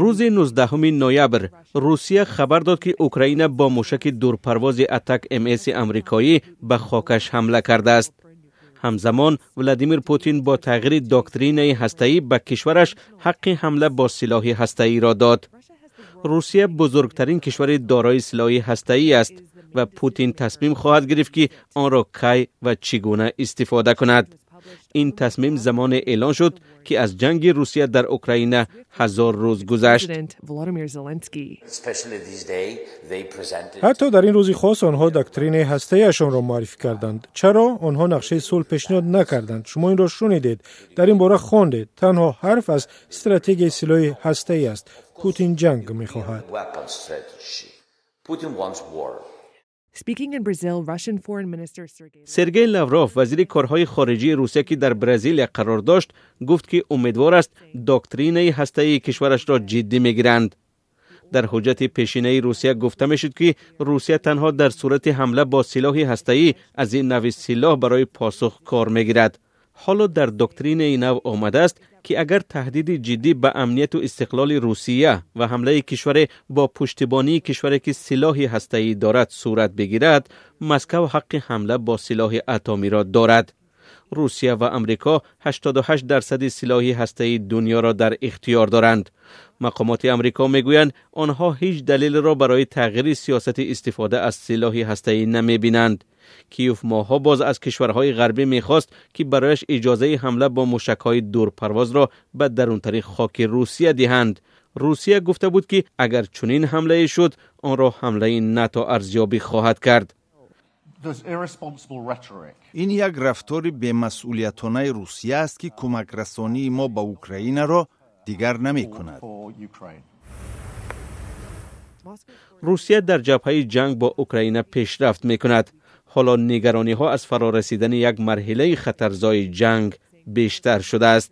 Рӯзи 19 ноябр Русия хабар дод, ки Украина бо мушаки дурпарвози Атак МС амрикоӣ ба хокаш ҳамла кардааст. Ҳамзамон Владимир Путин бо тағйири доктринаи ҳастаӣ ба кишвараш ҳаққи ҳамла бо силоҳи ҳастаиро дод. Русия бузургтарин кишвари дорои силоҳи ҳастаӣ аст ва Путин тасмим хоҳад гирифт, ки онро кай ва чӣ гуна истифода кунад. Ин тасмим замоне эълон шуд, ки аз ҷанги Русия дар Украина 1000 рӯз гузашт. Ҳатто дар ин рӯзи хос онҳо доктринаи ҳастаиашонро муаррифӣ карданд. Чаро онҳо нақшаи сулҳ пешниҳод накарданд? Шумо инро шунидед, дар ин бора хондед. Танҳо ҳарф аз стратегияи силоҳи ҳастаӣ аст. Путин ҷанг мехоҳад. Сергей Лавров, вазири корҳои хориҷии Русия, ки дар Бразилия қарор дошт, гуфт, ки умедвор аст доктринаи ҳастаии кишварашро ҷиддӣ мегиранд. Дар ҳуҷҷати пешинаи Русия гуфта мешуд, ки Русия танҳо дар сурати ҳамла бо силоҳи ҳастаӣ аз ин нави силоҳ барои посух кор мегирад. Ҳоло дар доктринаи нав омадааст, ки агар таҳдиди ҷиддӣ ба амнияту истиқлоли Русия ва ҳамлаи кишваре бо пуштибонии кишваре, ки силоҳи ҳастаӣ дорад, сурат бигирад, Москав ҳаққи ҳамла бо силоҳи атомиро дорад. Русия ва Амрико 88% силоҳи ҳастаии дунёро дар ихтиёр доранд. Мақомоти Амрико мегӯянд, онҳо ҳеҷ далелеро барои тағйири сиёсати истифода аз силоҳи ҳастаӣ намебинанд. Киев моҳҳо боз аз кишварҳои ғарбӣ мехост, ки барояш иҷозаи ҳамла бо мушакҳои дурпарвозро ба дарунтари хоки Русия диҳанд. Русия гуфта буд, ки агар чунин ҳамлае шуд, онро ҳамлаи НАТО арзёбӣ хоҳад кард. Ин як рафтори бемасъулиятонаи Русия аст, ки кӯмакрасонии мо ба Украинаро дигар намекунад. Русия дар ҷабҳаи ҷанг бо Украина пешрафт мекунад. Ҳоло нигарониҳо аз фарорасидани як марҳилаи хатарзои ҷанг бештар шудааст.